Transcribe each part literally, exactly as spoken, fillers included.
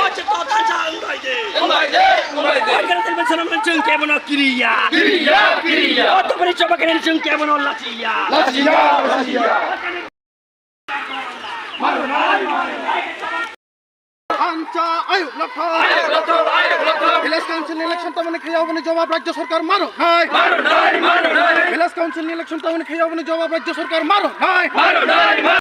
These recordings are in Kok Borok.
Wngbai de, wngbai de. Organ intervention ang chwng kebono kiriya. Kiriya, kiriya. Auto bari choba kene chwng kebono lachiya. Lachiya, lachiya. Ancha ayuk lokthok. Ayuk lokthok, ayuk lokthok. Village council election tamani khaya oboni jawab rajya sarkar maro nai. Maro nai, maro nai. Village council election tamani khaya oboni jawab rajya sarkar maro nai. Maro nai, maro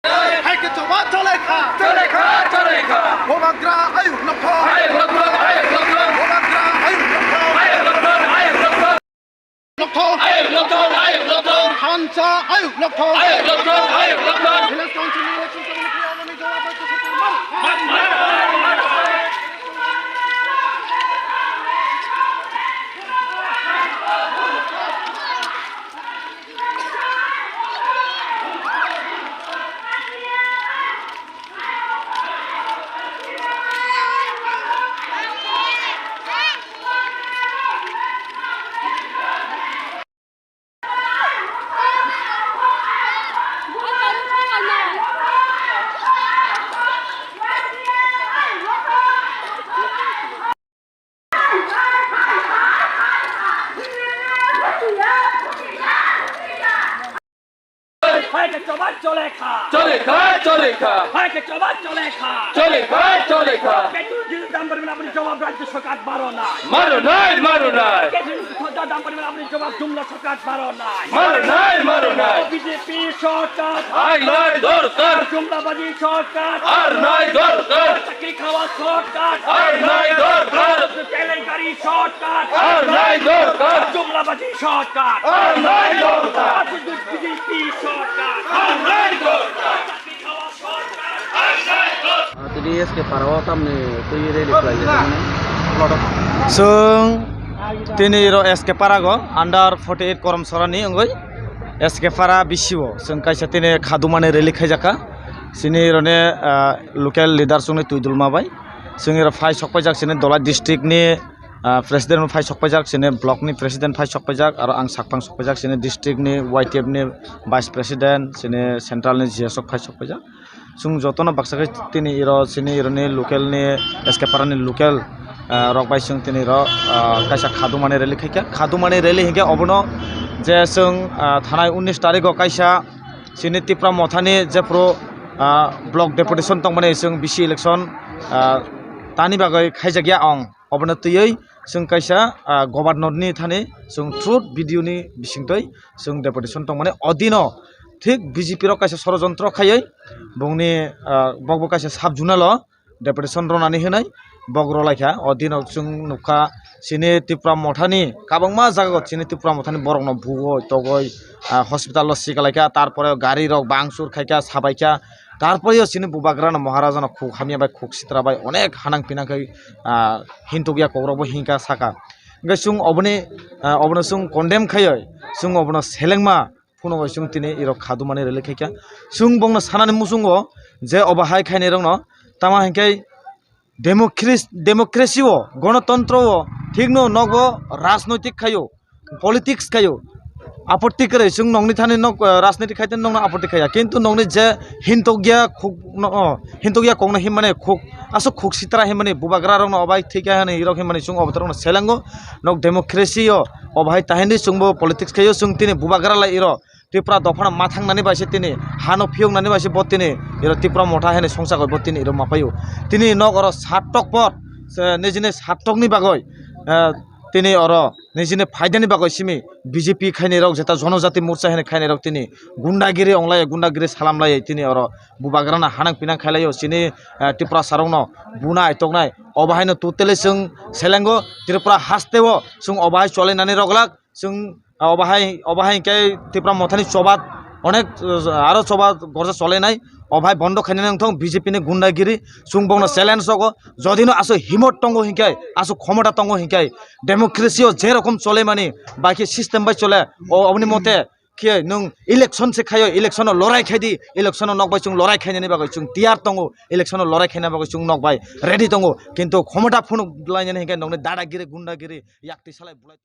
Hai ke choba chole kha. Chole kha, chole kha. Bubagra ayuk lokthok. Ayuk lokthok, ayuk lokthok. Bubagra ayuk lokthok. Ayuk lokthok, ayuk lokthok. Lokthok. Ayuk lokthok, ayuk lokthok. Hancha ayuk lokthok. Ayuk lokthok, ayuk lokthok. Village council election tamani khaya oboni jawab rajya sarkar maro. Hai ke choba chole kha. Chole kha, chole kha. Hai ke choba chole kha. Chole kha, chole kha. Petrol diesel dam bari mani jawab rajya sarkar maro nai. Maro nai, maro nai. Petrol diesel dam bari mani jawab jumla sarkar maro nai. Maro nai, maro nai. B J P sarkar. Ar nai dorkar. Jumlabazi sarkar. Ar nai dorkar. Chakri khawa sarkar. Ar nai dorkar. Kelenkari sarkar. Ar nai dorkar. Jumlabazi sarkar. Ar nai dorkar. B J P sarkar. Ar nai dorkar. Chakri khawa sarkar. Ar nai dorkar. Tini S K Para o tamni twi rally khlai jak mani. Chwng tini ro S K Para go under forty eight Korom Sorani wngwi S K Para B C o chwng kaisa tini khadumani rally khaijak kha. Chini roni, ah, local leader chwngni twi dulma bai. Chwng ro phai sok paijak chini Dholai district ni, ah, president phai sok paijak chini block ni president phai sok paijak aro ang sakphang sok paijak chini district ni Y T F ni vice president chini central ni G S o phai sok paijak. Chwng jotono baksa khe tini iro chini ironi local ni S K Para ni local, ah, rok bai chwng tini iro, ah, kaisa khadumani rally khaikha. Khadumani rally hinkhe obono je chwng, ah, thanai unnish tarikh o kaisa chini Tipra Mothani jephru, ah, block deputation tongmani chwng B C election, ah, tani bagwi khaijakya ong. Obono twiwi chwng kaisa, ah, governor ni thani chwng through video ni bisingtwi chwng deputation tongmani. Odino thik B J P rok kaisa sorojontro khaiwi bongni, ah, bokbo kaisa sub zonal o deputation rwnani hinwi bok rwlaikha. Odino chwng nukha chini Tipra Mothani kwbangma jagao chini Tipra Mothani borokno bugwi togwi, ah, hospital o sikalaikha, tarpore gari rok bangchur khaikha, sabaikha. Tarpore o chini bubagrano Maharajano khuk hamya bai khuk sitra bai onek hanang pinang khai, ah, hintukya kokrokbo hinkha saka. Hwnkhe chwng oboni, ah, obono chwng condemn khaiwi chwng obono selengma phunugwi chwng tini irok khadumani rally khaikha. Chwng bongno sanani muchungo je obo hai khainai rokno tamo hinkhe democracy, democracy o, gonotontro o thikno nokbo rajnoitik khaio, politics khaio. Apotti kwrwi chwng nokni thani nok, eh, rajniti khaitani nokno apotti khaiya. Kintu nokni je hintokya khuk no, oh, hintokya kokno himmani khuk, aswk khuk sitra himmani bubagra rokno obai thikya hinwi rok himmani chwng obotorokno selengo. Nok democracy o, obo hai tahini chwngbo politics khaio, chwng tini bubagra lai iro. Tipra dophano ma thangnani bai se tini, hano phiyoknani bai se bo tini, iro Tipra Motha hene songchakoi bo tini iro ma paio. Tini nok oro satok pot, se nijini satokni bagoi, eh, tini oro nijini phaidani bagoi simi B J P khainai rok jeta Jonojati Morcha hene khainai rok tini gundagiri onglai, gundagiri salamlai tini oro bubagrana hanang pinang khailaio chini, eh, Tiprasa rokno bunai toknai. Obo haino totally chwng selengo Tripura hasteo chwng obo hai cholainani rok lak. Chwng, ah, obo hai, obo hai khe Tipra Mothani choba onek, ah, aro choba gorja cholainai. Obo hai bondo khainani wngthong B J P ni gundagiri. Chwng bongno challenge rogo. Jodi no aswk himot tongo hinkhe, aswk khomota tongo hinkhe, democracy o je rokom cholaimani, bai khe system bai chole. O, oboni mote khe nwng election se khaio, election o lorai khai di, election o nok bai chwng lorai khainani bagwi chwng tiyar tongo, election o lorai khaina bagwi chwng nok bai ready tongo. Kintu khomota phunuk lainani hinkhe nokni dadagiri, gundagiri, yakti salai bulai.